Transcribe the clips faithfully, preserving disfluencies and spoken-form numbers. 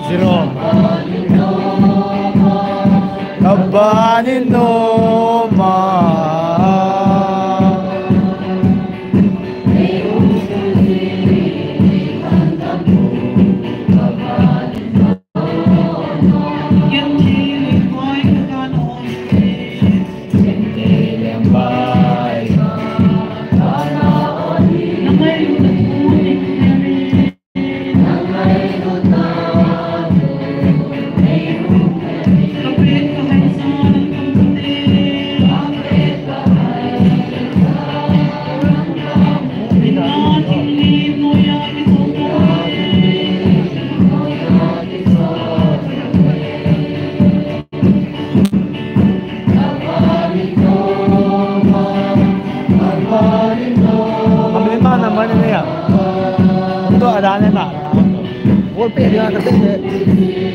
Zero. Kabani no ma. Amlima na mani ne ya. Ndo adane na. Wol pe dia ka te ne.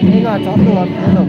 Ni nga cha to wa pe no.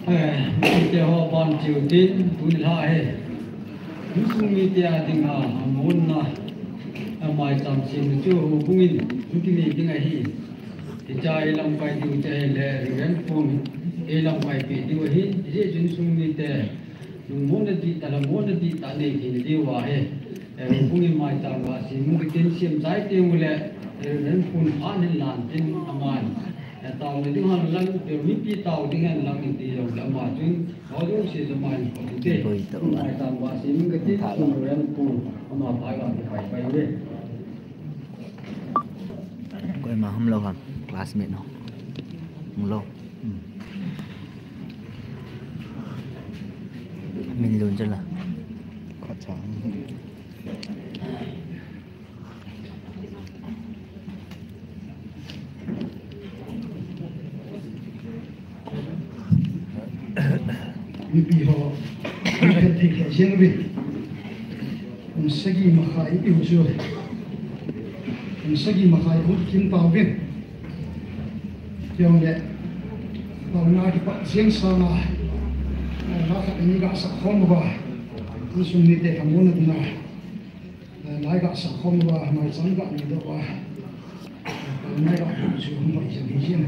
Eh, mite ho ban chiu tin, tuni lha hi. Insung mite a dinga, a mun na, a maicham semna chu houbung in, chu kinei ding ahi. Hiche a eilamkai diu chu ahile, Reverend Pun, eilamkai peh diu ahi, hijeh chun insung mite, lungmonna dihtah, lhamonna dihtah nei theina diuva hi. Eh, houbung in maicham ga sem u katin, sem chai teng uleh, eh, Reverend Pun phat hin lan tin aman. Eh, taona ding hen lang, eh, mipi tao ding hen lang ti jong le ama chun, ho jouse chu aman pha u hite. Maicham ga sem u katin, Reverend Pun ama phat ga kipai pai uve. Koima hung lou ham, classmate no. Hung lou. Hmm. Min lun chu la. Kho chang. Mipi ho, mipi thei lheh jeng uvin. Kum sagi makhai ipi hu chu. Kum sagi makhai hung kim tauvin. Tiang le, taona kipat jeng sanga, la khat ni ga sak khom uva. Insung mite lhamonna dinga. Lai ga sak khom uva, maicham ga nei doh uva. Lai ga chu hung pai jeng hi jeng.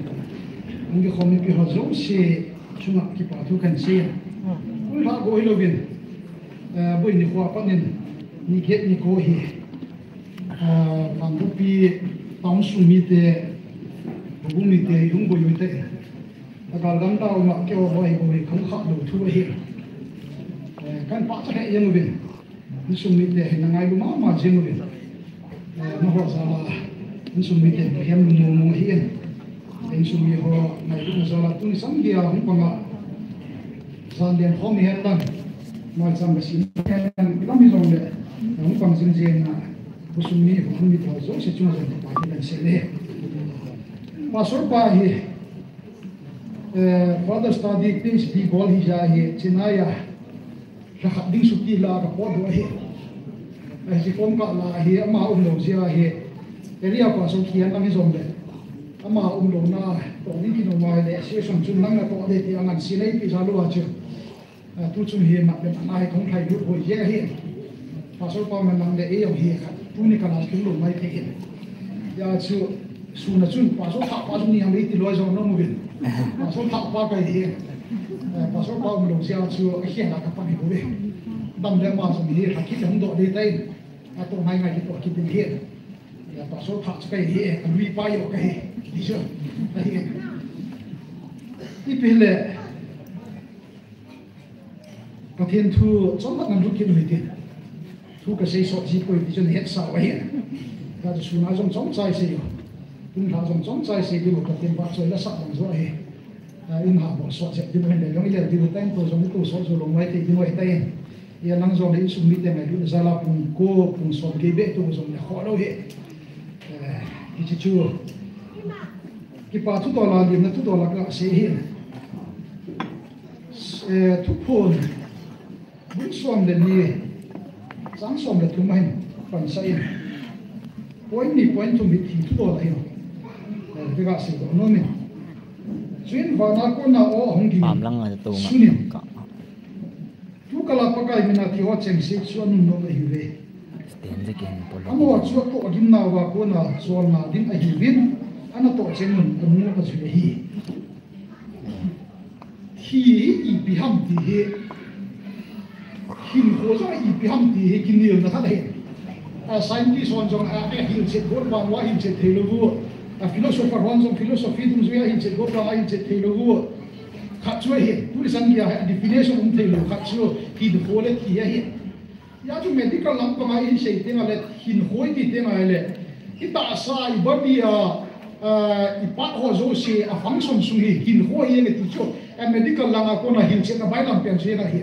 Hung kikhom mipi ho jouse chunga kipa thu kan sei. Ui ha go hi louvin. Eh, boi nikho a pat in. Ni get ni ko hi, ah, Kangpokpi town sung mite, Houbung mite, hung boi ui te. Tagal gam ta uma ke o boi boi kong kha lo thu hi. Eh, kan pa cha he yang uvin. Insung mite hi na ngailu mama jing uvin. Eh, ma ho sa la. Insung mite hi hem lu mo mo hi en. Insung mi ho ngailu na sa la tu ni sam dia hung pa nga. Zan den khom ni hen lang. Mai chang ka sin hen lang mi zong le. Hung pang zing zing na. Khosung mi, khosung mi tho zo se chung zong pa hi dan se le. Pastor pa hi, eh, Father Study, P H D bol hi ja hi, Chennai a. Lha khat ding suti la ka pot do hi. Ai si kom ka la hi, ama um lo zia hi. Area pastor kian ang hi zong le. Ama um lo na, to ding ki no mai le, se som chung nang na to de ti ang an si nei pi sa lo a chu. Ah, tu chung hi mat le mat na hi kong thai lut hoi jeng ahi. Pastor pa man lang le e jong hi khat. Tu ni ka la chung lo mai thei hin. Ya chu sun a chun pastor thah pa chung ni ang le ti loi jong no mu vin. Pastor thah pa kai hi. Eh, pastor pa um lo sia chu a hian la ka pa ni ko ve. Dam le ma chung hi khat kit hong do de tai. A to ngai ngai ki to kit ding hi. Ya pastor thah chu kai hi. Ka lui pa yo kai. Ni chu. Ahi. Ipi le. Pathen thu chomkhat na lut kit u hite. Thu ka sei sot ji poi ti chun hetsah u ahi. Ka chu sun a jong chomcha i sei u. Tun lha jong chomcha i sei diu Pathen vahchoi la sah bang jo ahi. A, in ha bol sot jep diu hin le jong i le diu time to jong i to sot jo lo mai thei diu ahi tai. Ia nang jong le insung mite ngailutna jal a pung ko, pung som kei beh to jong le kho lo hi. Eh, hichi chu. Kipa thu to la lim na thu to la ka sei hi. Eh, Thuphon, bung som le ni, chang som le thum ahin, pansah in. Point ni, point thum hi thi thu to la hin. Eh, bega sei to nom in. Chuin vana kona o hung ging. Pam lang a to ma. Sunin. Ka. Tu kala Pakai mina thi ho chengse chu anun nom ahiuve. Stand again, polo. Amaho chu atoh gimnauva kona cholna ding ahiuvin, anatoh cheng un anu ajui ahi. Thi hi ipi ham ti hi, hinkho jong ipi ham ti hi kinelna khat ahi. A scientist hon jong a, a hilchet got vang uva hilchet thei lou u. A philosopher hon jong philosophy dungjuia hilchet got vang a hilchet thei lou u. Khat chu ahi, tuni chan geiya hi a definition um thei lou khat chu hinkho le thi ahi. Hijeh chun medical lampanga i sei teng le, hinkho i ti teng le, i tahsa, i body a, a, i part ho jouse a function sung hi hinkho hi nge ti chu, a medical langa kona hilchetna bailam pen chu ahi.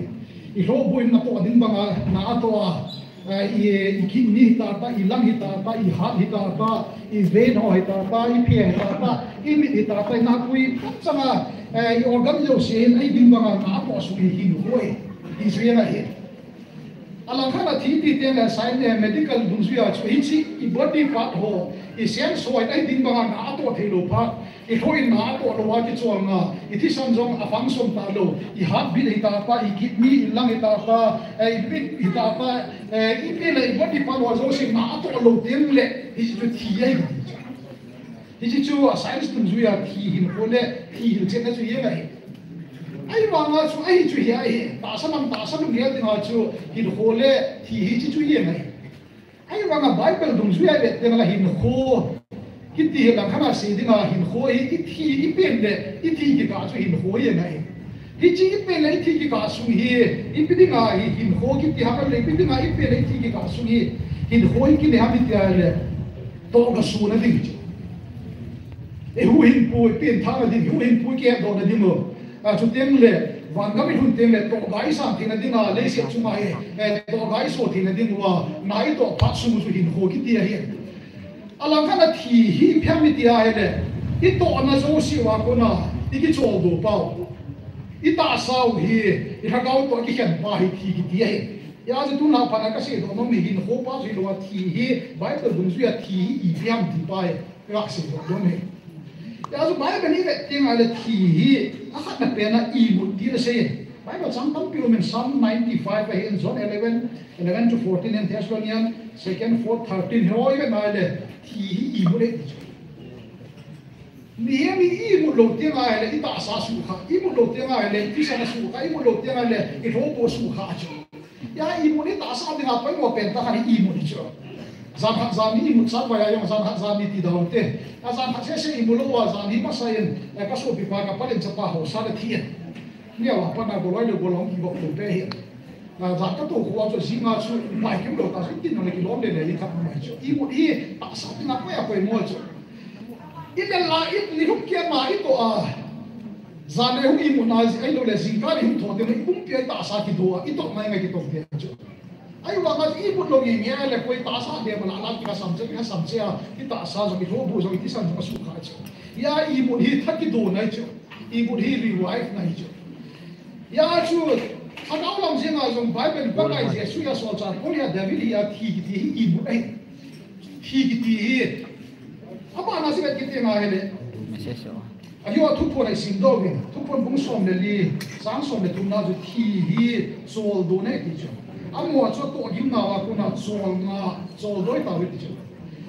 I lhohbu in natoh ding banga na atoh a, a, i, i kidney hi tata, i lung hi tata, i heart hi tata, i vein ho hi tata, i phe hi tata, i mit hi tata, i napui, changa, a, i organ jouse in ahi ding banga na atoh sung hi hinkho hi, ti chu ahi. Alangkhat a thi ti teng le sign le medical dungjuia chu hichi i body part ho, i cell ho ahi ding banga na atoh thei lou phat, i lhoh in na atoh lou a kicholna, i thisan jong a function ta lou, i heartbeat hi tata, i kidney, i lung hi tata, eh, i pit hi tata, eh, ipi le i body part ho jouse na atoh lou teng le, hichi chu thi ahi. Hichi chu a science dungjuia thi hinkho le thi hilchetna chu ahi. Ahivanga chu ahi chu hi ahi. Tahsa nam, tahsa nam nia dinga chu hinkho le thi hichi chu ahi. Ahivanga Bible dungjuia vet teng le hinkho kiti hi langkhat a sei dinga hinkho hi i thi i pen le i thi kikah chu hinkho ahi. Hichi i pen le i thi kikah sung hi, ipi dinga hi hinkho kiti ham le, ipi dinga i pen le i thi kikah sung hi hinkho hi kinei ham i ti le, tohgasuna ding chu. I huhhingpu i penthahna ding, huhhingpu i kihetdohna ding u. A, chuteng le, vangam i lhun teng le, tohga i sang theina dinga, leiset chunga hi, eh, tohga i so theina ding uva, na i toh phat sung u chu hinkho kiti ahi. Alangkhat a thi hi ipi ham i ti ahile, i tohna jouse uva kona, i kicholdo pau. I tahsa u hi, i lhagao toh kikhen pa hi thi kiti ahi. Hijeh chun tun a pat a kasei doh nom hi hinkho pa chu hilou a thi hi, Bible dungjuia thi hi ipi ham ti pa hi, kasei doh nom hi. Hijeh chun Bible i vet teng le thi hi, akhatna pen a imut ti asei. Bible chang tampi um in Psalm ninety-five ahin, John eleven, eleven to fourteen and Thessalonians second four thirteen hi i vet na le thi hi imut ahi ti chu. Mihem hi imut lou teng le i tahsa sukha, imut lou teng le i thisan sukha, imut lou teng le i lhohbu sukha chu. Hia imut hi tahsa dinga poimo pen tah khat hi imut hi chu. Jan khat jan ni imut sah vai a jong jan khat jan ni ti dau te. A jan khat sese imut lou a jan hi masa in, eh, ka sopipa ka palen chapa haosa le thi in. Neo a pat a goloi le goloi kigop lou pe hi. A jan ka to khu a chu jing a chu pai kim lou ta chu tin le kilom le le hi khat mai chu. Imut hi tahsa dinga poi a poimo chu. I le la i ni hum kia ma i to a. Jan le hung imut na ji, ahilou le jingkah le hung thou te, i pumpi a i tahsa kido a, i toh ngai ngai kitoh te chu. Ahivang a chu imut lou nge nge le koi tahsa le ma la la kihasam che, kihasam che a, i tahsa jong, i lhobu jong, i thisan jong asukha chu. Hia imut hi tha kido nai chu. Imut hi revive nai chu. Hia chu, lhagao lam jeng a jong Bible Pakai Jesu hia solchah Paul hia David hia thi kiti hi imut ahi. Thi kiti hi. Abana seivet kiti ngai le. Message o. Ahi a Thuphon a isim doh uvin, Thuphon bung som le li, chang som le thum na chu thi hi choldo nei ti chu. Amaho chu atohgimnau a kona cholngah, choldo ahi tauve ti chu.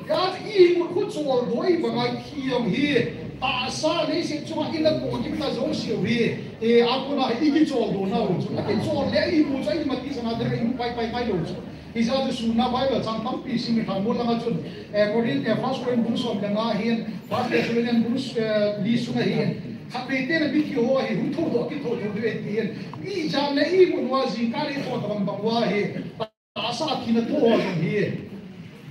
Hia chu imut khu choldo ahi banga thi jong hi, tahsa leiset chunga i na tohgimna jouse u hi, eh, a kona hi i kicholdo nau chu. Akichol le imut chu i mati sanga de i mu pai pai mai lou chu. Hijeh a chu sunna Bible chang tampi sim i khan mu langa chun, eh, Corinth, eh, First Corinth bung som le nga hin, First Thessalonians bung, eh, li sunga hin, khatvei tena mithi ho hi hung thoudoh kithou thou diu ahi ti hin, ijat le imut uva jingkah le i toh tabang bang uva hi, tahsa thina toh ho jong hi,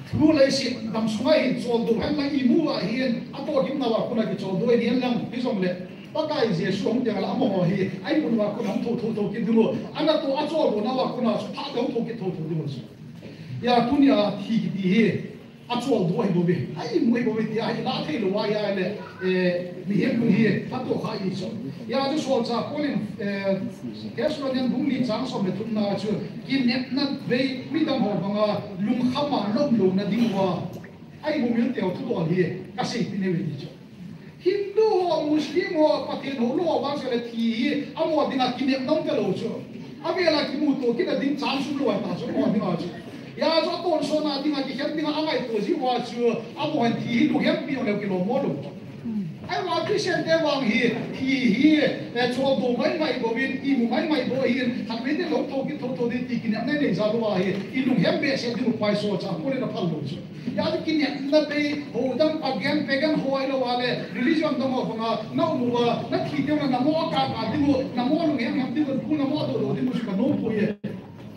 thu leiset dam sunga hin choldo hen lang imu uva hin, atohgimnau a kona kicholdo ahi hen lang, hijongle, Pakai Jesu hung teng le amaho hi, a imut uva kona hung thou thou thou kit diu, ana toh a choldo nau a kona chu thah tah hung thou kit thou thou diu chu. Hia tunia thi kiti hi, acholdo ahi bouve, a imu ahi bouve tia hi la thei lou a hia le, eh, mihem hung hi, atoh kha i chu. Hia chu solchah Paul in, eh, Thessalonian bung li chang som le thum na chu, kinepna bei midang ho banga lungkham a lom louna ding uva, a imu mil teu thudol hi, ka seipeh nau ahi ti chu. Hindu ho, Muslim ho, Pathen houlou ho vang seh le thi hi, amaho dinga kinepna um talou chu. Avel a kimuto kit a ding chance um lou ahi ta chu, amaho dinga chu. Hia chu atonsot na dinga kikhen dinga angaito jiu va chu, amaho hin thi hi lunghempi jong leu kilom mo lou chu. Ahivang Christian te vang hi, thi hi, eh, choldo ngai ngai bouvin, imu ngai ngai bou ahin, khatvei teng le hung thou kit thou thou ding ti kinepna nei jal uva hi, i lunghem behseh diu pai solchah Paul in aphal lou chu. Hia chu kinepna bei, houdam pagan, pagan ho ahilou a le, religion dang ho banga, na um uva, na thi teng le na mo akap kap diu, na mo lunghem hem diu, na mo doh doh diu chu ka nom poi e.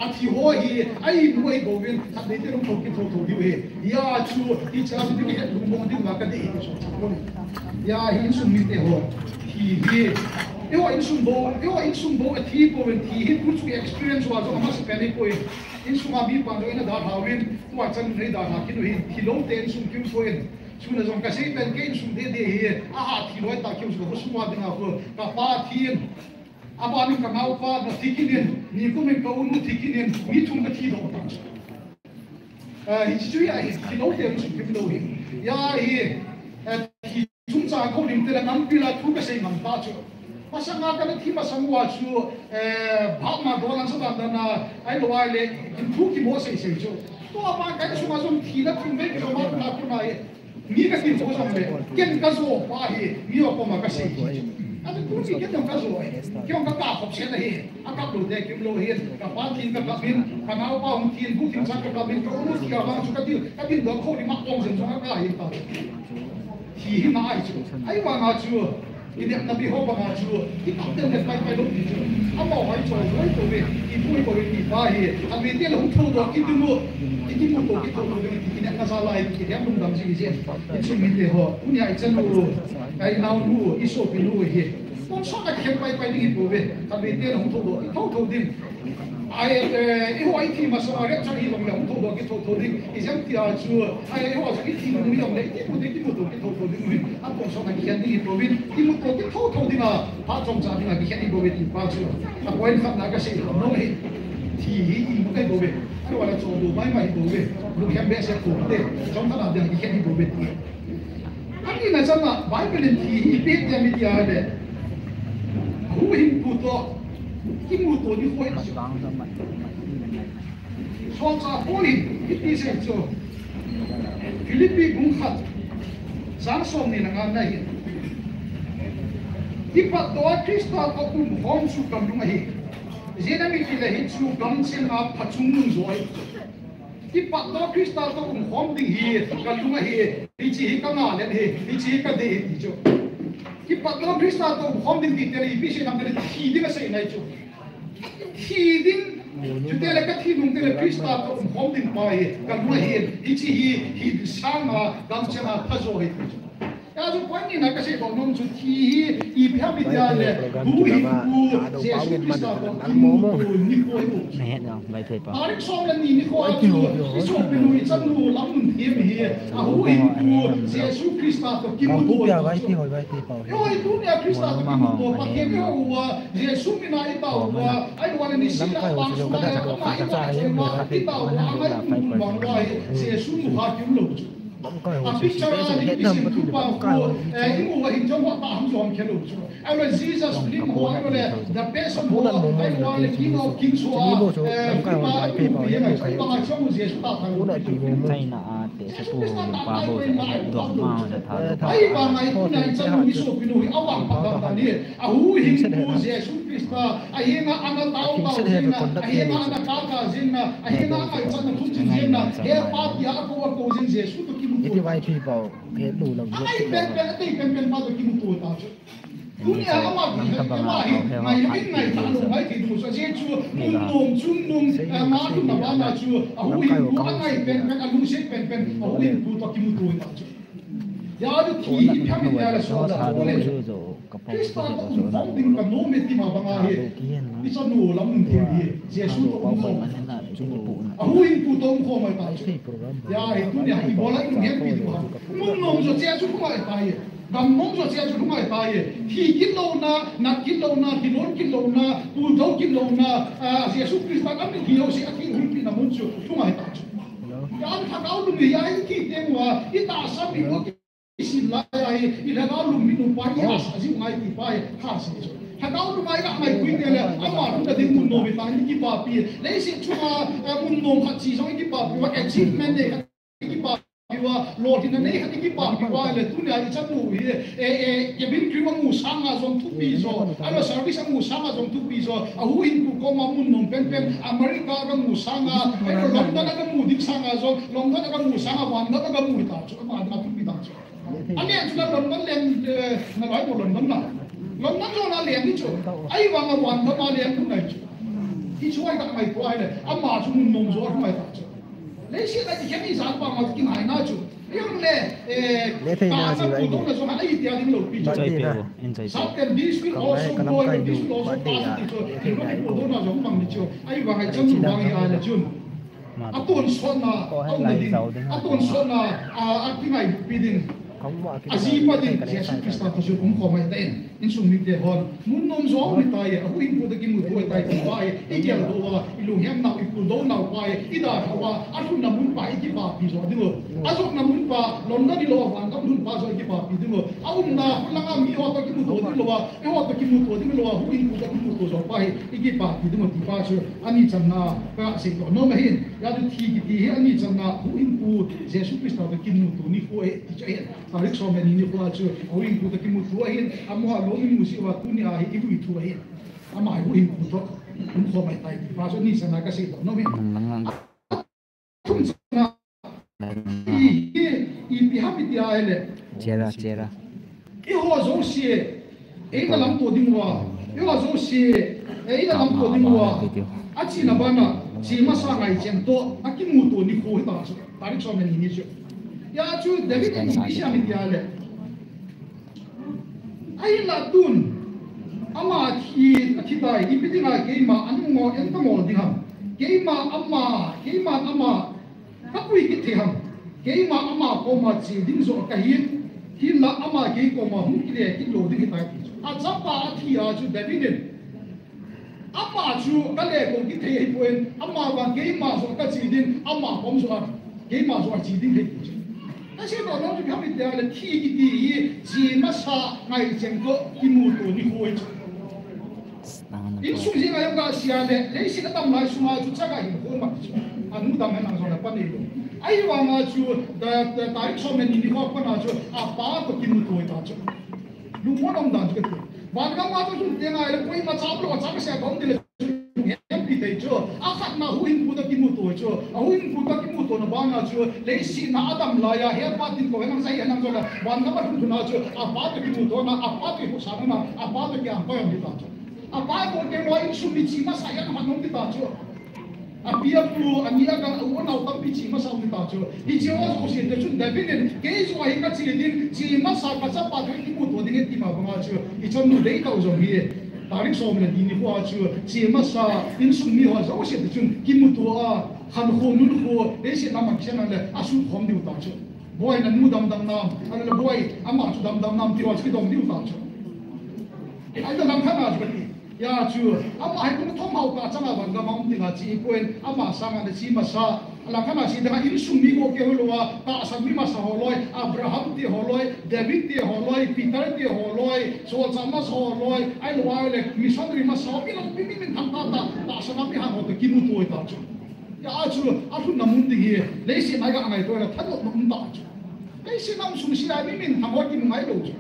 Athi ho hi, a imu ahi bouvin, khatvei teng le hung thou kit thou thou diu ahi. Hia chu, hiche a chu ding het lungmong diu va ka dei hi chu. Hia hi insung mite ho, thi hi, eiho insung bou, eiho insung bou athi bouvin thi hi, tu chu experience uva jong amasapen ahipoi. Insung a mipa jong in adalha uvin, tua chan in eidalha kit u ahin, thilou te insung kiu poi. Chuna jong kasei pen kei insung dede hi, aha thilou tah kiu chu ka khosung uva dinga khu, ka pa thin, aban in ka naopa na thi kit in, nikum in ka u nu thi kit in, mi thum kathi doh ta. Ah, hiche chu ahi, thilou te insung kiu lou hi. Hia hi, eh, thi chungchang kho ding te le nampi la thu kasei ngam ta chu. Masanga kana thi masang uva chu, eh, bhap ma dolang sa dan dan a, ahilou a le, kin thu kimo sei sei chu. Tua pa ka insunga jong thina thum vei kilou ma na khu na hi. Mi katin chu jong le, ken kajo pa hi, mi ho koma kasei hi chu. Ati tuni ken jong kajo hi. Ken jong kakap khop set ahi. Akap lou te kium lou hin, ka pa thin kakap in, ka naopa hung thin, bu thin sang kakap in, ka u nu thi a vang chu kati, katin doh kho ding ma ong jeng jong aka hin ta. Thi hi na ahi chu. Ahivang a chu, i nepna bei ho banga chu, i kap teng le pai pai lou ti chu. Amaho hi chol lou ahi bouve, i bu ahi bouve ti pa hi, a bei te le hung thoudoh kit diu, i kimuto kit thoudoh diu ti kinepna jal a i kilhem lungdam jing ahi. Insung mite ho, tunia i chanu, i naonu, i sopinu hi. Tonsot a kikhen pai pai ding ahi bouve. Khatvei teng le hung thoudoh kit thou thou ding. Ai, eh, eiho i thi masang a rapture hi lom le hung thoudoh kit thou thou ding. Ijeh tia chu, ai, eiho chu i thi nung hi lom le, i kimuto, i kimuto kit thou thou ding uvin. Atonsot a kikhen ding ahi bouvin. Kimuto kit thou thou ding a, phat chomcha ding a kikhen ahi bouve ti pa chu. A point khatna kasei nom hi. Thi hi imut ahi bouve. Ahilou le choldo mai mai ahi bouve. Lunghem behseh thou te. Chomkhat a ding a kikhen ahi bouve ti. Ani na chang a Bible in thi hi ipi ti a mi ti a le. Huhhingpu toh kimuto ding hoi. Solchah Paul in hiti asei chu. Philippi bung khat chang somni na nga na hi. Kipatdoh a Christa toh umkhom chu ka lung ahi. Ijeh inem itile hichu gamchen a phachom nung jo ahi. Kipatdoh Christa toh umkhom ding hi kalung ahi, hiche hi kangah lel ahi, hiche hi kadei ahi ti chu. Kipatdoh Christa toh umkhom ding ti tile ipi sei ham tile thi ding asei ahi chu. Thi ding, chutile kathi nung tile Christa toh umkhom ding pa hi kalung ahi, hiche hi hinsang a gamchen a phajo ahi ti chu. Achu point nina kaseidoh nom chu thi hi ipi ham itile huhhingpu Jesu Christa toh kimuto nikho ahi. Tarik som le ni nikho a chu isopinu ichanu Lamnunthem hi ahuhhingpu Jesu Christa toh kimuto ahi. Eiho hi tunia Christa toh kimuto, Pathen eiho uva, Jesu mina itao uva, ahiloule nisim le apang sunga ama itao uva, itao uva, angailutna uva hi Jesu nukha kium lou chu. A picture a ding kisim thu pa khu, eh, imu uva hin jong ho ta ham jong khelou chu. Ahile Jesus lim ho, ahile the passion ho, ahile King of Kings ho, eh, film a imu uva hin jong ho ta ham jong khelou chu. China a te se pu ho pa bo se dong ma ho se tha. Ahivanga ituna ichanu isopinu hi avangphat dan dan hi. Ahuhhingpu Jesu Christa, ahenga ana taotao jing na, ahenga ana kaka jing na, ahenga ngaichatna thum jing jing na, he pa tia akou akou jing Jesu toh kimuto. Iti vai phi pau, he lu lam. Angai penpen, adei penpen pa toh kimuto ta chu. Tunia ama hi, ama hi, ngai hin ngai ta lou, ngai thei lou, so Jesu, mun nom, chung nom, eh, ma lhunna bana chu, ahuhhingpu, angai penpen, alungset penpen, ahuhhingpu toh kimuto ta chu. Hijeh a chu thi hi ipi ham itile so, Christa toh umkhom ding kanom e ti ma banga hi. Ichanu Lamnunthem hi Jesu toh umkhom. Ahuhhingpu toh umkhom ahi ta chu. Hijeh a hi tunia hi ibola ilunghetpi diu ham. Mun nom jo cheh chu lhung ahi tai. Gam nom jo cheh chu lhung ahi tai. Thi kit louna, nat kit louna, kilon kit louna, puldo kit louna, ah, Jesu Christa gam in thi jouse athilhuipina mun chu lhung ahi ta chu. Hijeh a lhagao lum hi ahi, thi teng uva itahsa mi uva kisin lai ahi, ilhagao lum mi upa ihahsa jiu ngai ti pa hi, hahsa chu. Lhagao lum a iga ngaipui teng le, ama lhunna ding mun nom hi ta, ikipapi. Leiset chunga, eh, mun nom khat chi jong ikipapi uva, achievement nei khat ikipapi uva, lolhinna nei khat ikipapi uva, le tunia ichanu hi, eh, eh, cabin crew amu sanga jong thupi jo, ahilou service amu sanga jong thupi jo, ahuhhingpu koma mun nom penpen, America aga mu sanga, ahilou London aga mu ding sanga jong, London aga mu sanga, vangam aga mu hi ta chu, ama dinga thupi ta chu. Alen chu la London leng, eh, nalai mo London na. London jong na leng hi chu. Ahivanga vangam a leng khu ngai chu. Hichu ahi ta ngaito ahile, ama chu mun nom jo lhung ahi ta chu. Leiset a ikhen ijat pa ma chu kingaina chu. Ijongle, eh, le thei na ka ji na pu dong na jong ahi tia ding lou pi chu. Enjoy pe o, enjoy pe o. Satan, this will also go and this will also pass ti chu. Ijongle pu dong na jong mang ni chu. Ahivanga ichanu vang hi ahile chun. Atonsotna, aumna ding, atonsotna, a, akingailutpi ding. Ajipa ding, Jesu Christa toh chu umkhom ahi tan. Insung mite hon, mun nom jo ahi tai, ahuhhingpu toh kimuto ahi tai, ti pa hi, igeldoh uva, ilunghem nau, ipuldo nau pa hi, idalhah uva, alhunna mun pa hi, ikipapi jo ding u. Ajotna mun pa, London hilou, vangam lhun pa jo ikipapi ding u. Aumna, khulanga miho toh kimuto ding lou a, eiho toh kimuto ding lou a, huhhingpu toh kimuto jo pa hi, ikipapi ding u ti pa chu, ani channa, kaseidoh nom ahin. Hijeh a chu thi kiti hi ani channa, huhhingpu Jesu Christa toh kimuto nikho ahi, ti chu ahin. Tarik som le ni nikho a chu, huhhingpu toh kimuto ahin, amaho lungmuji uva tunia hi ilui thu ahin. Ama hi huhhingpu toh umkhom ahi tai ti pa chu ani channa kaseidoh nom ahin. Thum channa, i, i, ipi ham iti ahile. Chera, chera. Eiho jouse, eina lamto ding uva. Eiho jouse, eina lamto ding uva. Achena bana, che masa ngaichen toh, akimuto nikho hi ta chu. Tarik som le ni ni chu. Hijeh a chu David in ipi sei ham iti ahile. Ahinla tun, ama thi, athi tai, ipi dinga keima anung ngol in kangol ding ham. Keima ama, keima ama, kapui kit thei ham. Keima ama koma che ding joh kahin, hinla ama kei koma hung kile kit lou ding ahitai ti chu. Achapa athi a chu David in, ama chu kale kou kit thei ahipoi, ama vang keima joh kache ding, ama kom joh a, keima joh a che ding ahi ti chu. Kaseidoh nom chu ipi ham iti ahile thi kiti hi, che masa ngaichen toh kimuto nikho ahi chu. Insung jeng a jong kasei a le, leiset a dam lai sunga chu chaga hin khom a chu. Anu dam hen lang jong le pa nei lou. Ahivanga chu, ta, ta, tarik som le ni nikho a pat a chu, apa toh kimuto ahi ta chu. Lungmon um dan chu kati. Vangam a chu lhun teng ahile, koima cham lou, acham se a um ding le chu. Akhatna huhhingpu toh kimuto chu, ahuhhingpu toh kimutona banga chu, leiset a adam laiya, hepa tin kou henlang, sa henlang chu la, vangam a lhun lhun a chu, apa toh kimutona, apa toh khohsahna, apa toh kiang koi um ding ta chu. Apa kou kei lou insung mi che masa a hung um ding ta chu. Api apu, ani agal, u anao tampi che masa um ding ta chu. Hiche ho jouse te chun David in, kei joh hi kache ding, che masa kachapa toh kimuto ding e ati ma banga chu, ichan nu deitah u jong hi. Tarik som le li nikho a chu, che masa, insung mi ho jouse te chun, kimuto a, khankho nunkho, leiset a man kisan le, asuhkhom diu ta chu. Boi nanu damdam nam, ahilou le boi, ama chu damdam nam ti ho chu kidong diu ta chu. Ahi ta lang khat a chu kati. Hijeh chun, ama hi kum thum hauka changa vangam a um ding a che poi, ama sanga ana che masa, Alang khat a che ding a insung mi kou kei hilou a, tahsan mi masa ho loi, Abraham te ho loi, David te ho loi, Peter te ho loi, solchah masa ho loi, ahilou le missionary masa ho, mi lou, mi, mi minthang tah tah, tahsan a mihao toh kimuto ta chu. Hijeh chun, alhunna mun ding hi, leiset a iga ngaito le, thanopna um ta chu. Leiset a um sung sea mi minthang ho kimu ngai lou chu.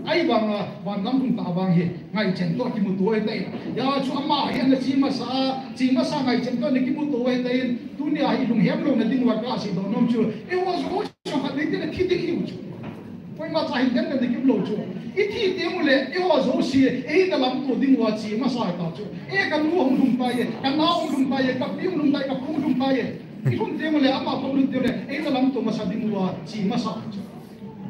Ahivanga, vangam lhung tah vang hi, ngaichat toh kimuto ahitai. Hijeh chun ama hi ana che masa, che masa ngaichat toh ana kimuto ahitai. Tunia hi lunghemlouna ding uva kasei nom chu. Eiho jouse khat le khat thi ding ihiu chu. Koima cha hin den den ding kium lou chu. Ithi teng ule, eiho jouse, eina lamto ding uva che masa ta chu. E kanu hung lhung tai, kanao hung lhung tai, kapi hung lhung tai, kapu hung lhung tai. Ilhun teng ule, ama kou lhun teng ule, eina lamto masa ding uva che masa chu.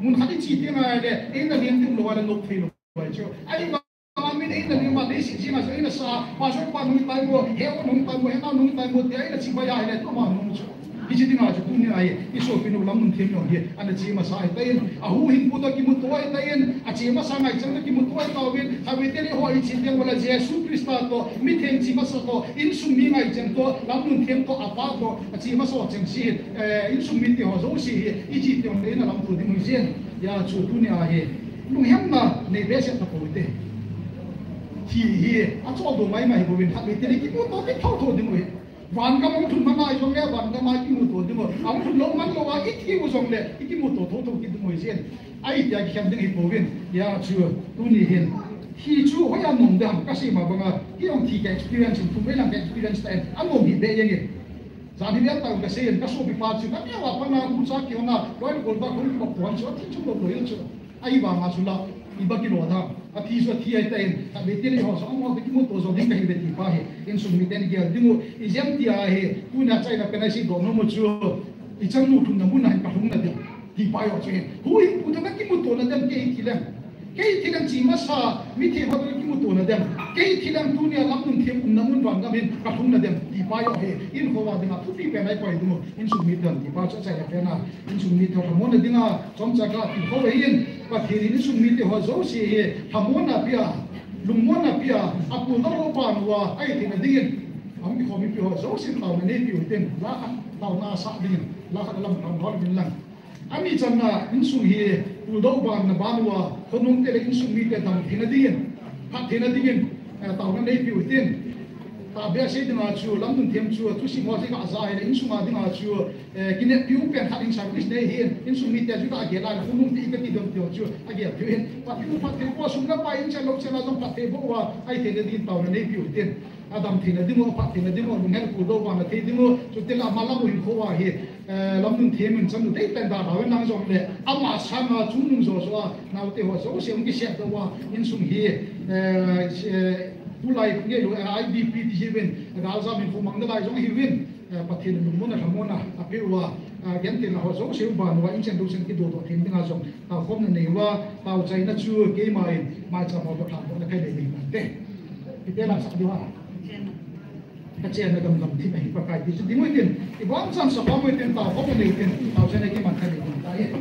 Mun khat iche teng ahile, eina lem ding lou ahile nop thei lou ahi chu. Ahivangin eina lem a leiset jeng a chu eina sa, pastor pa nung tai mo, he o nung tai mo, he nao nung tai mo, tia eina chibai ahile, tuma nung chu. Hiche dinga chu tunia hi, isopi nu Lamnunthem jong hi, ana che masa ahitai, ahuhhingpu toh kimuto ahitai, ache masa ngaichat toh kimuto ahitauvin, khatvei teni ho iche teng ule Jesu Christa toh, mitheng che masa toh, insung mi ngaichat toh, Lamnunthem toh, apa toh, ache masa ho chengse hi, eh, insung mite ho jouse hi, iche teng ule eina lamto ding u ahi jeh in. Hijeh chun tunia hi, lunghemna nei behseh tapou hite. Thi hi, acholdo maimai hi bouvin khatvei teni kimuto kit thotho ding u ahi. Vangam hung lhun man a ijongle, vangam a kimuto ding u. Ahung lhun lou man lou a, ithi u jongle, ikimuto thotho kit ding u ahi jeh in. Ahi tia kikhen ding hi bouvin, hijeh chun, tuni hin. Thi chu hoiya nom ding ham kasei ma banga, hi jong thi ka experience in, thum vei lang ka experience tah in, anom hi beh jeng in. Jan hi lian tah in kasei in, kasopipa chu, kaneo a pat na, ucha kihon a, loi le gol ba, kol kibop tuan chu, athi chu lou lou in chu. Ahivanga chu la, iba kilo tham. Athi chu athi ahitai, khatvei teni ho chu amaho toh kimuto jo ding kahiuve ti pa hi, insung miten gel ding u, ijeh inem tia hi, tunia achaina pen a isei doh nom u chu, ichan nu lhunna mun a hin kalhung nadem, ti pa joh chu hin. Huhhingpu toh kakimutona dem kei thi leng. Kei thi leng che masa, mitheng ho toh kakimutona dem. Kei thi leng tunia Lamnunthem umna mun vangam hin kalhung nadem, ti pa joh hi, hinkho a dinga thupi pen a ikoi ding u, insung miten ti pa chu achaina pen a. Insung mite ho lhamonna dinga, chomcha katilkhou ahin, Pathen in insung mite ho jouse hi, lhamonna pia, lungmonna pia, apuldou u ban uva, ahi theina dingin, ahung kikhom mipi ho jouse taona neipeh u hitin, la khat taona asah dingin, la khat alam khat hol uvin lang. Ami channa insung hi, puldou banna ban uva, khonung te le insung mite dam theina dingin, phat theina dingin, eh, taona neipeh u hitin. Tahbeh a sei dinga chu, Lamnunthem chu, thusim ho chu kaja hile, insunga dinga chu, Eh, kineppi u pen khat in service nei hin, insung mite chu kagel a, khonung te kati don tio chu, agel thei hin. Pathen u phatthei boh, sum le pai in chan lou chan a jong phatthei boh uva, ahi theina din taona neipeh u hitin. Adam theina ding u, aphat theina ding u, lunghel puldou vana thei ding u, chutile ama lam u hinkho a hi, eh, Lamnunthem in chanu dei pen da da ven nang jongle, ama sanga chungnung jo jo a, naote ho jouse hung kisep doh uva, insung hi, eh, se-, tulai ngei lou, eh, I D P ti hi ven, galjam in khomang nalai jong hi ven. Eh, Pathen in lungmonna, lhamonna apeh uva, eh, gentheina ho jouse u ban uva, inchen dousen kidodoh theina dinga jong, taokhomna nei uva, taochaina chu keima in, maicham ho toh lhamdohna kanei ding ante. Ipi lam sah diu ham. Kachenna gamgam thim ahi Pakai ti chu ding u hitin, ibonchauvin sapa mu hitin, taokhomna nei u hitin, taochaina keiman kanei ding tai.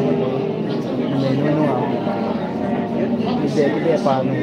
Nunu a. Ide, ide pa nu.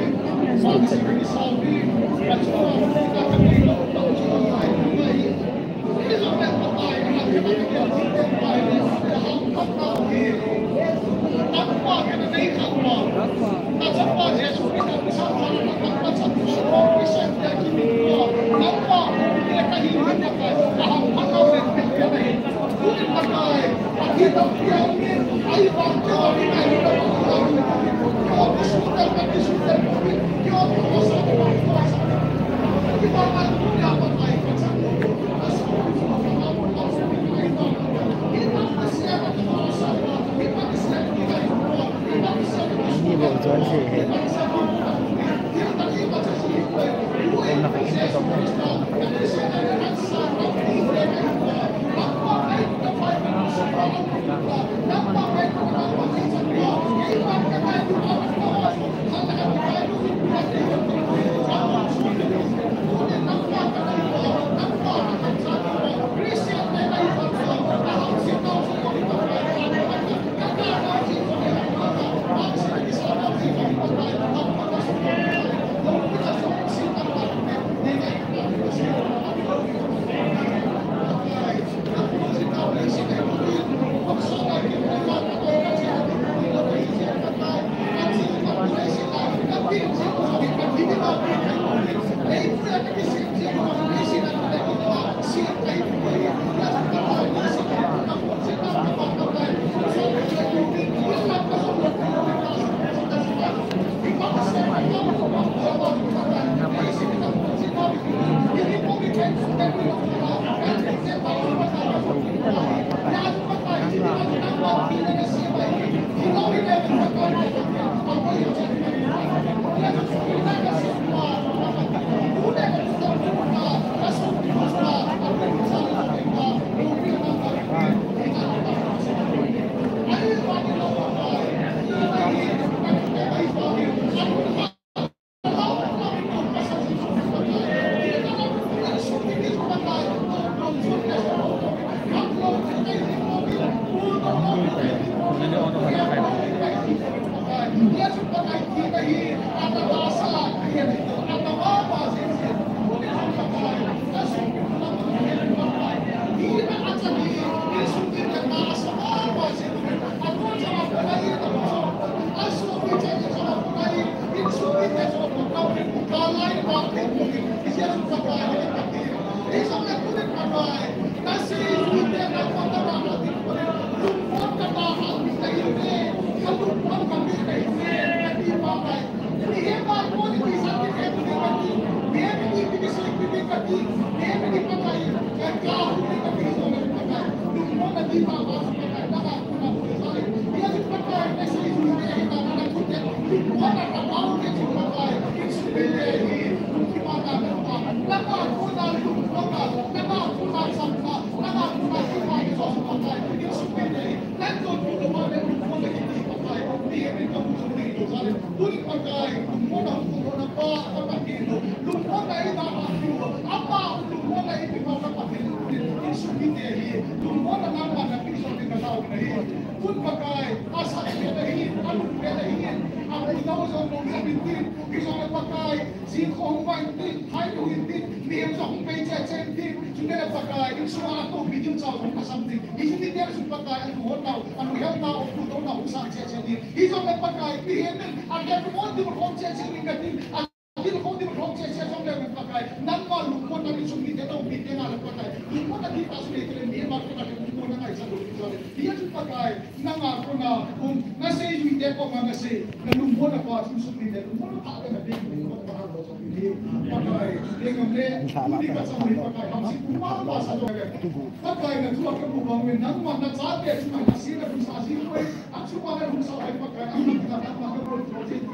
Pakai, a, a, a, a, a,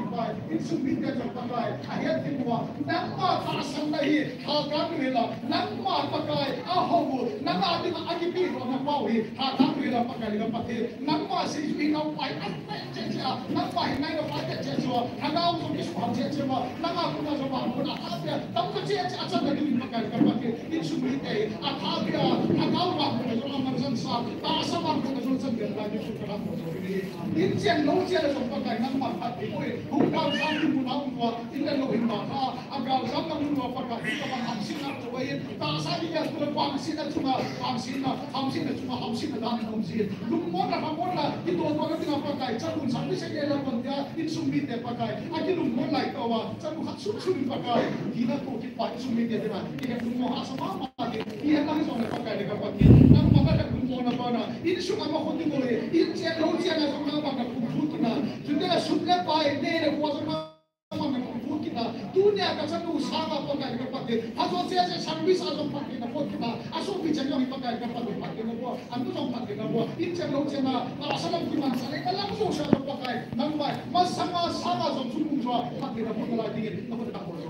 Pakai, insung mite jong Pakai, ahet ding uva, nangma tahsanna hi, tha kang uvin lang, nangma Pakai, ahou, nanga dinga akipedohna pau hi, tha kang uvin lang Pakai le ka Pathen, nangma seijui nau pai, a, cheh cheh a, nangma hinna pai cheh cheh a, lhagao jong kisuham cheh cheh uva, nanga kona jong vangbohna, a, tamjo cheh cheh a chang ding Pakai le ka Pathen, insung mite hi, atha pia, lhagao vangbohna jong aman chang sa, tahsa vangbohna jong chang ding lai ding chu ka dam mo jo hi. In chen lou chen a jong Pakai nangman phatthei boh in. Hung galjam ding mun a um uva, in le lou hin vang a, a galjamna mun uva Pakai, in le vang hamsetna boh in. Tahsa in le vang hamsetna chunga, hamsetna, hamsetna chunga, hamsetna dan in um jin. Lungmonna, lhamonna, kitohtohna dinga Pakai, chanu sang ni sei le la kon tia, insung mite Pakai, akilungmon lai tauva, chanu khat sum sum in Pakai, hina toh kit pa, insung mite dinga, kihet lungmon hahsa mama. Ihet lang jong le Pakai le ka Pathen, nangma ka lungmonna bana, insung a ma khut ding uhi, in chen lou chen a jong nangma ka pum pum kit na, chuteng le sum le pai, nei le gou a jong nangma ka pum pum kit na, tunia ka chanu sanga Pakai le ka Pathen, phajo cheh cheh service a jong Pakai na pum kit na, asopi chan jong hi Pakai le ka Pathen, Pakai na pum, anu jong Pakai na pum, in chen lou chen a, tahsa lam kimanchah le, ka lam jouse a jong Pakai, nangma, masanga sanga jong chungnung jong, Pakai na pum na lai dingin, na pum na pum jo.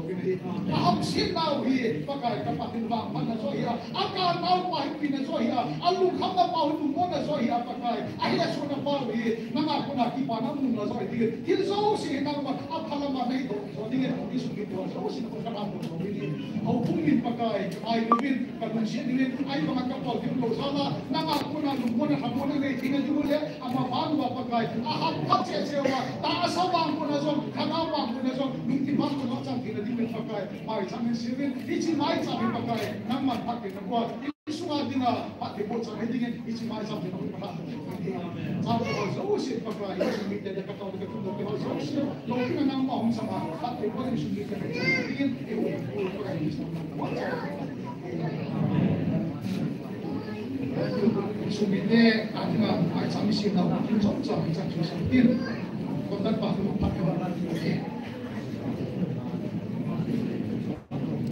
Ahamsetnau hi, Pakai ka Pathen vangphatna joh hi a, akanau pa hi pina joh hi a, alungkhamna pa hi lungmonna joh hi a, Pakai, ahetsahna pa hi, nanga kona kipana munna joh hi dingin, thil jouse hi nangma, apha lama neidoh joh dingin, insung mite jouse na kona kadam mo joh hi. Houbung min Pakai, ai louvin, kalungset louvin, ai banga kapol thim lou jal a, nanga kona lungmonna lhamonna nei theina ding u le, Ama vang uva Pakai, aham khat cheh cheh uva, tahsa vangbohna jong, lhagao vangbohna jong, lungthim vangbohna chang theina dingin Pakai, maicham in seuvin, hiche maicham hi Pakai, nangman phatthei naboh, insunga dinga phatthei boh chang hi dingin, hiche maicham hi naboh Pakai. Chang uva jouse Pakai, insung mite le ka tao le ka thum le ka jouse, loupina nangma hung chang a, phatthei boh insung mite le chang dingin, i u, u Pakai, insung mite le chang. Sumite, atinga, ai, chami si nau, kin chom chom, chang chu sang tin. Kon tan pa, kon pa, kon pa.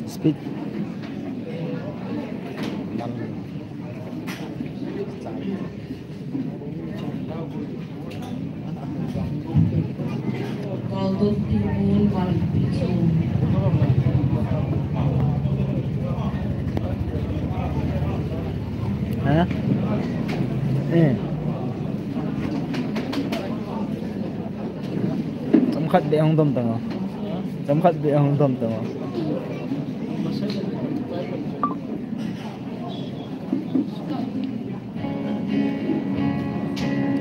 Speed. Ha? Eh. Chomkhat beh hung dom tang o. Chomkhat beh hung dom tang o.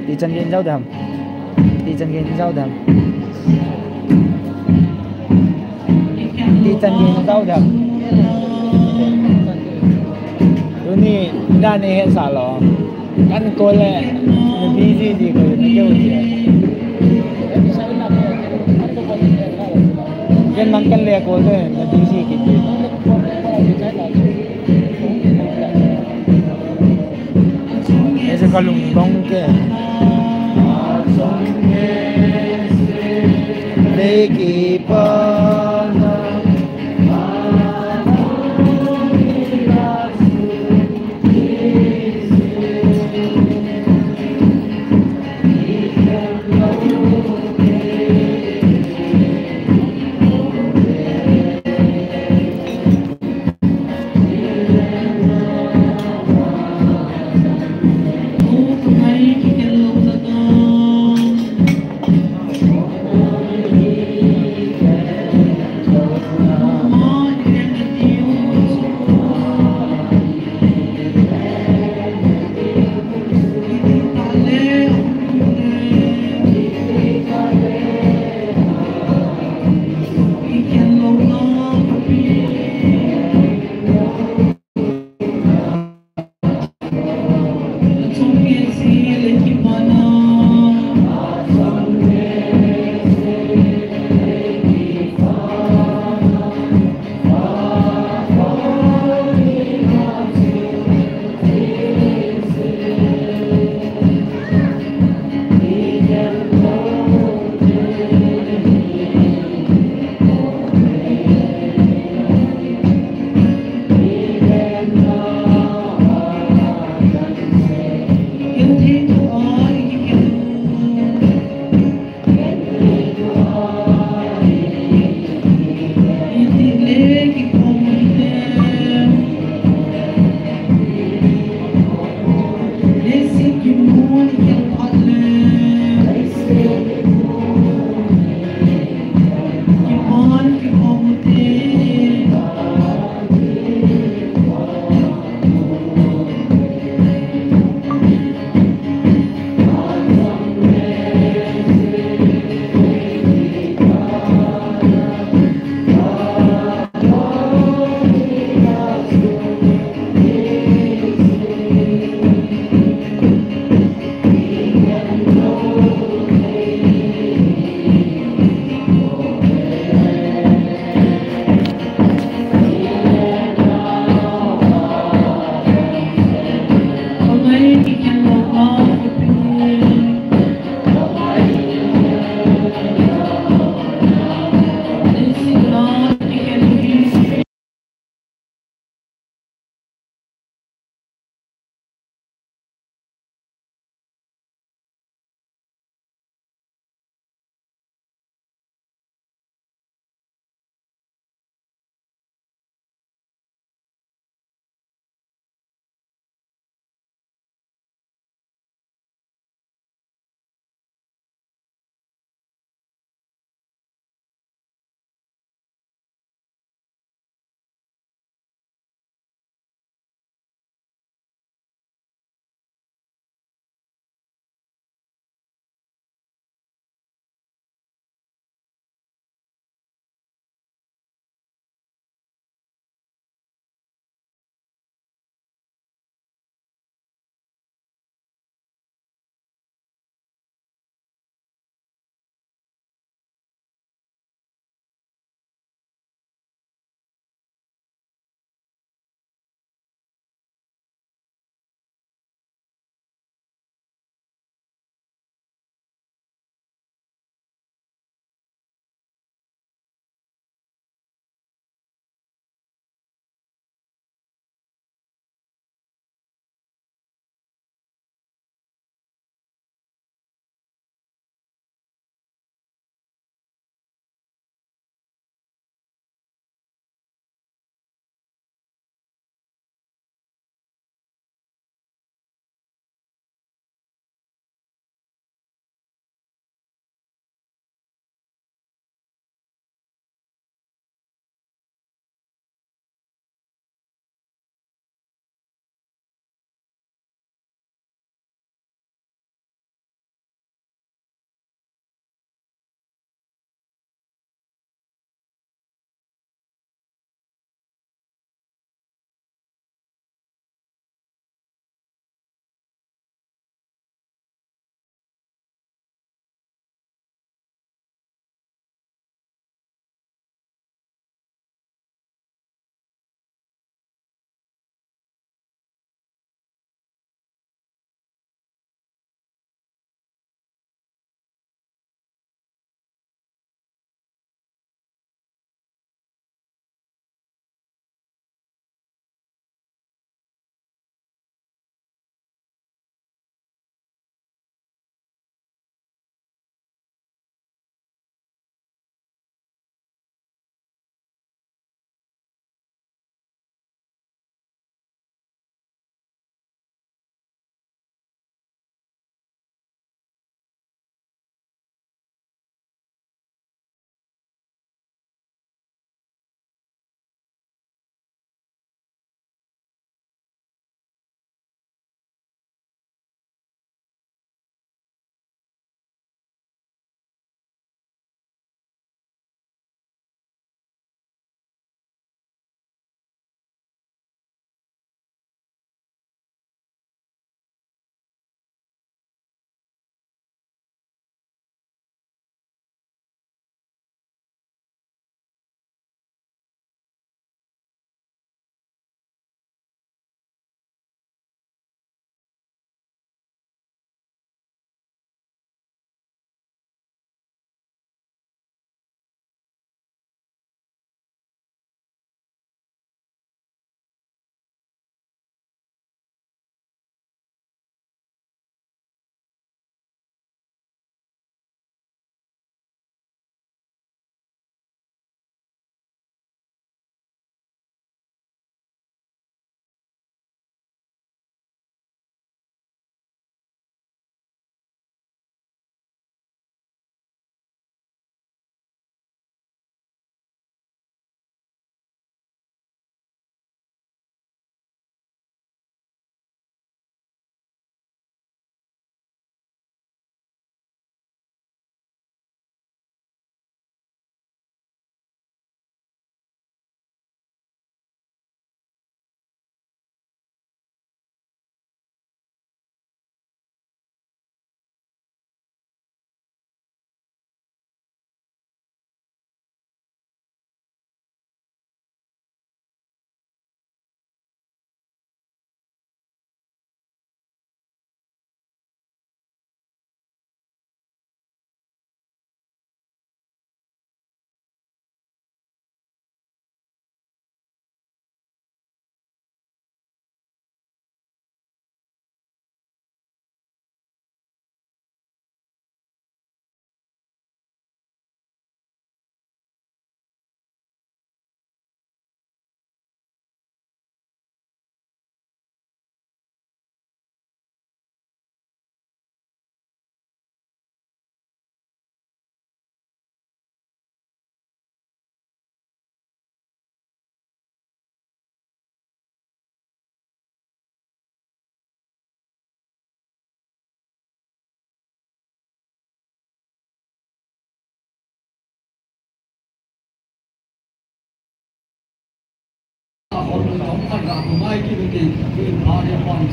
Ti chan gei in jao dam. Ti chan gei in jao dam. Ti chan gei in jao dam. Tuni, na ni he sa lo. Kan ko le, na busy di ko, na keu di. Ken nang kan le ko le, na busy kit di. Ese kalung dong ke. Leki pa.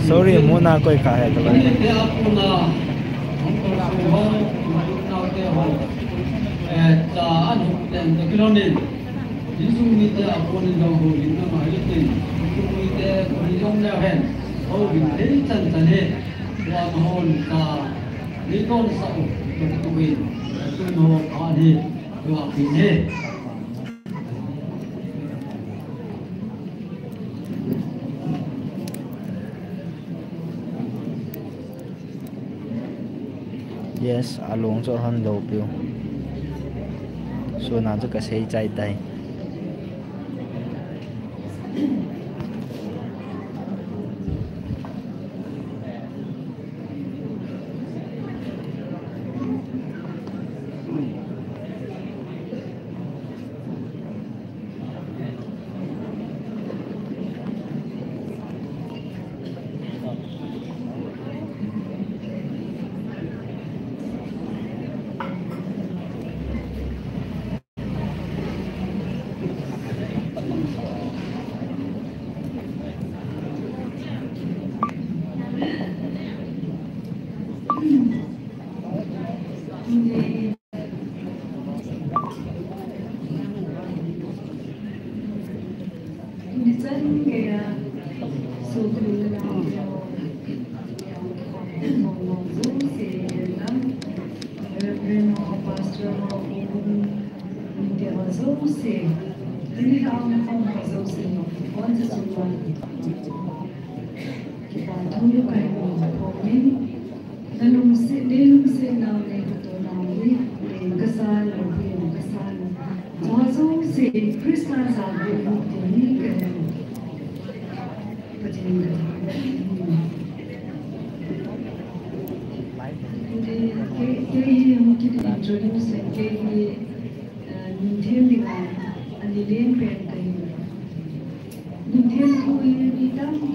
Sorry, muna koi ka he kala. Yes, along chu hon lou piu. So na chu kasei chai tai.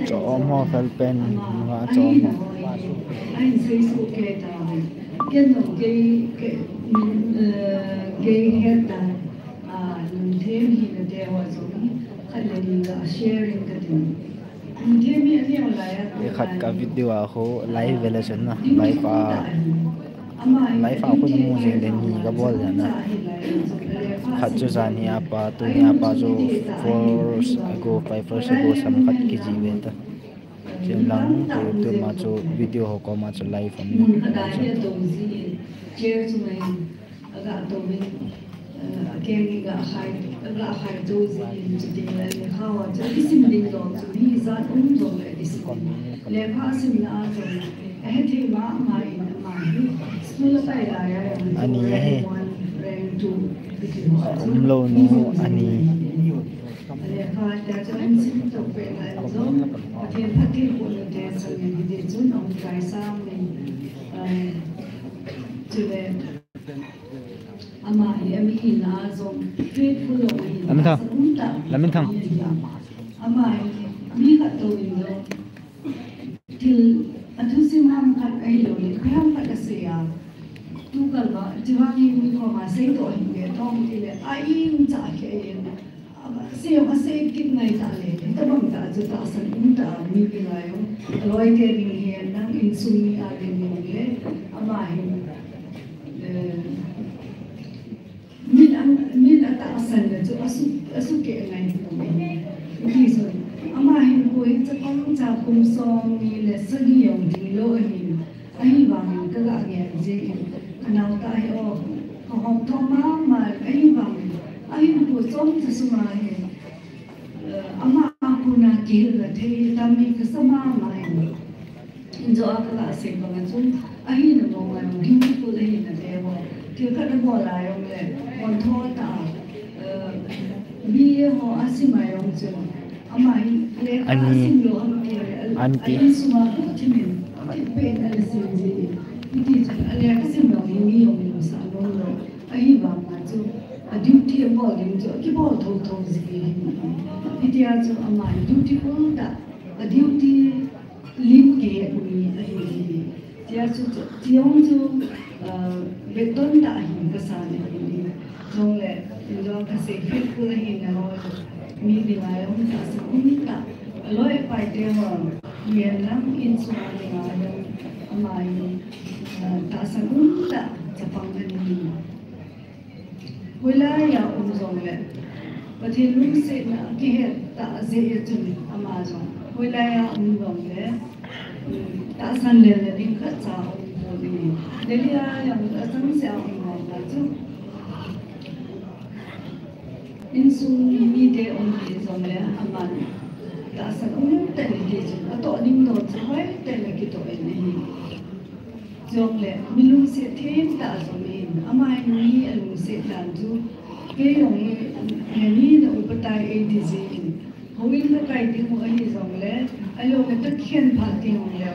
Chom ho fel pen nga chom ho. Khat ka video a khu live vele chun na, live a, live a khu namu jing le ni kabol le na. Khat chu jan hi apa, tuni apa chu four hours ago, five hours ago, sam khat kiji ve ta. Chun lang tu, tu ma chu video ho koma chu live om na. Ani ahi. Umlou nu ani. Lamin thang. Lamin thang. Ama hi mi khat to in lo. Thil, athusim ham khat ahilou le, ipi ham khat asei a. Tukal ba, chivang hi mi koma seidoh hih ve tong tile, a imcha kei in. Asei, asei kit ngai tale, hitabang tah chu tahsan um tah a mi kila jong. Aloi te ding hi, nang insung mi a ding ding le, ama hi, eh, Min a, min atahsan na chu asu, asukeh ngai poi. Hiti chun, ama hin koi chapang cha kum som ni le sagi jong ding lou ahin. Ahivangin kaga gel jin, kanao tah hi o, kahom tho mama, ahivangin, ahin koi chomcha sunga hi, eh, ama a kona kihilna thei tam hi kasa mama hin. Injo a kaga sei banga chun, ahina mong a jong, beautiful ahina te ho. Thil khat abol a jong le, control tah a, eh, mi ho asim a jong chun, ama hi lekha asim lou ham tile, a, a insung a bu thimin, thipbeh in ana sim ji. Hiti chun, alekha sim lou hi mi jong imusah nom lou. Ahivanga chu, a duty abol ding chu, akibol thotho ji hi. Hitia chu ama hi dutiful tah, a duty lim kihet mi ahi hi. Tia chu, chu, tiong chu, ah, beton tah ahi kasa le hi. Chule, Jong kasei khel kul ahi nalai. Mi dinga jong tahsan umtah. Aloi apai te ho. Yen lang insung dinga jong ama jong, ah, tahsan umtah chapang ahi. Hoilai a um jongle Pathen lungsetna kihet tah jeh a chun ama jong. Hoilai a um jongle, um, tahsan lelna ding khatcha um pon ahi. Delhi a jong achangseh a um jongle chu. Insung mite um hi jongle aman tahsan um tah in ti chun atoh ding don chu hoitah in akitoh in ahi. Jongle mi lungset themtah jong in, ama in mi alungset dan chu, kei jong hi, ngani na upa tai eiti jin, houin kakai ding u ahi jongle, ahiloule kakhen phat ding u le,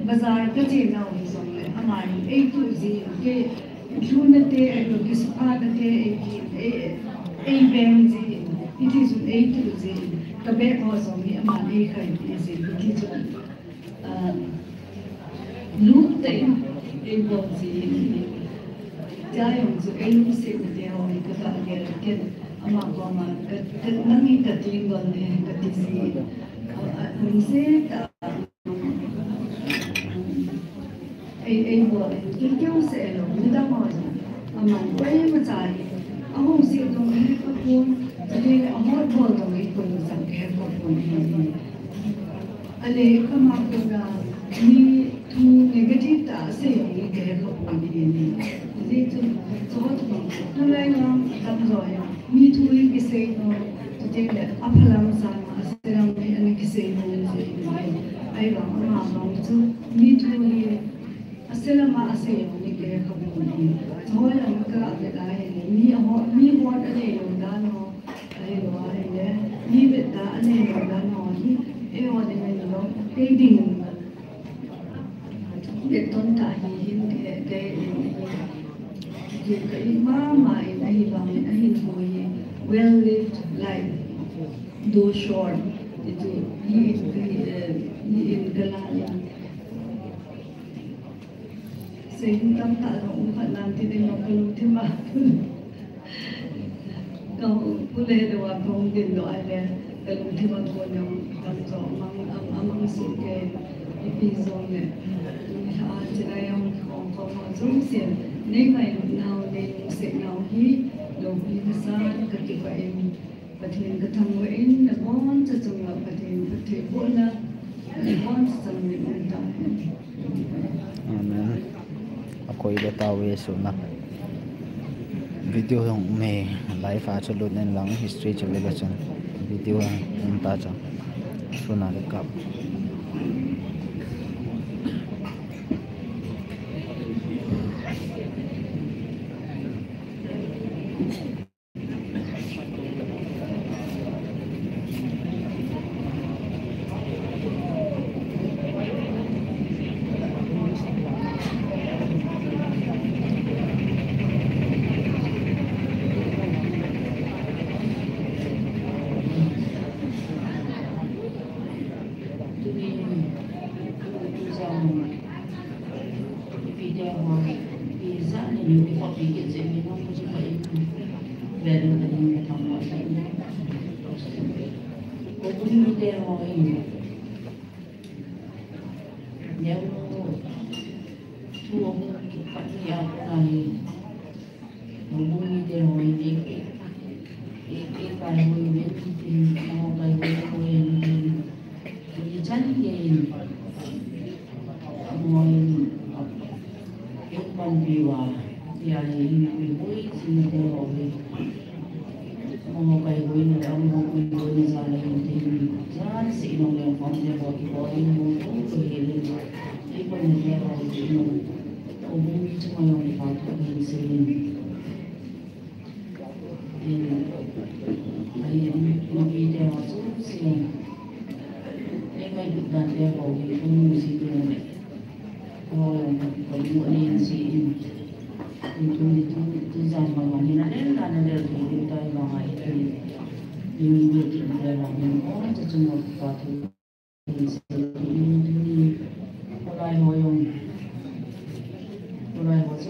bazar kache nau hi jongle, ama in eituh jin, kei lhunna te, ahilou kisukha na te, eiti, ei, eiveng jin, hiti chun eituh jin, kabag ho jong hi aman eikhai jin, hiti chun. Ah, lungtah in eibol ji in, tia jong chu eilungset nate ho hi kagel kit, ama koma ka, ka, nang hi kati bol ne, kati ji. Ah, ah, lungset tah, ei, eibol in, kikeu seh lou, midang ho jong. Aman koimacha hi ahung seh jong kahe khapon, chule ahotbol jong hi koimacha kahe khapon ahi. Ale, kama kona mi thu negative tah asei jong hi kahe khapon ahi. Hijeh chun, chutobang, tulai vang atamjo hi mi thu hi kisei nom, chuteng le aphalam sanga aselam hi ana kisei nom jeh in ahi. Ahivang ama vang chu mi thu hi aselam a asei jong hi kahe khapon ahi. Chuho jong kavet a ahile, mi aho, mi hot anei lou dan ho, ahilou ahile, mi vetta anei lou dan ho hi, eiho ding ahilou, kei ding vetton tah hi hin kahe, kahe in ahi. Ka in mama in ahivangin ahinkho hi well lived life, though short, ti chu hi in, hi, eh, hi in kala in. Seinom tamtah jong um khat nan ti ding jong kalungthim a. Kahung pule lou a kahung din lou ahile, kalungthim a kon jong tamjo amang, am, amang suh kei, ipi jongle. Tuni lha a chilai a hung kikhom khom ho jouse, neingailut nau, neilungset nau hi, loupi kasan, kakipah in. Pathen kathangvah in, naboncha chunga Pathen phattheibohna, naboncha chunga umtahen. Amen. Akoi le tao Jesu na. Video jong um e, live a chu lut in lang history chu le le chun. Video jong um ta chu. Suna le kap. Ipi te ho, ipi jat in ipi khopi kit jeh in, nang kachu pa in, value ka ding ka thangvah jeh in. Ko bun mite ho in, neo, thu hung kiphat ni a kona hi. Houbung mite ho in ei, ei, ei kaihoiuvin tin, amaho kaihoina bou in tin, ichan geiyin, amaho in, ei panpi uva, tia hi, ei boi china te ho hi, amaho kaihoina le amaho puihoina jal a hin tin, jan seh nung leng khom te ho kibol in, hung tu tu hel in, ei panpi te ho hi, Houbung mi chunga jong kipa thu kahin seiyin. Ahin, ahin, numei te ho jouse. Ei ngailut dan te ho hi, kamu ji ding le. Ho jong kamu ahin seiyin. Tuni, tuni, tuni jan vang vang hin alel dan alel thei ding tai vang ahi. Tuni, tuni, tuni jan vang hin, o, cha chunga kipa thu. Tuni, tuni, kholai ho jong, kholai ho chu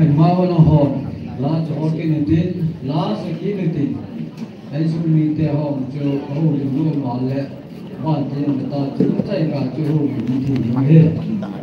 Ai, mawana ho, la chu o kit utin, la chu kit utin. Insung mite ho chu houlim lou ma le, van tin ta chu chai ka chu houlim ti hi.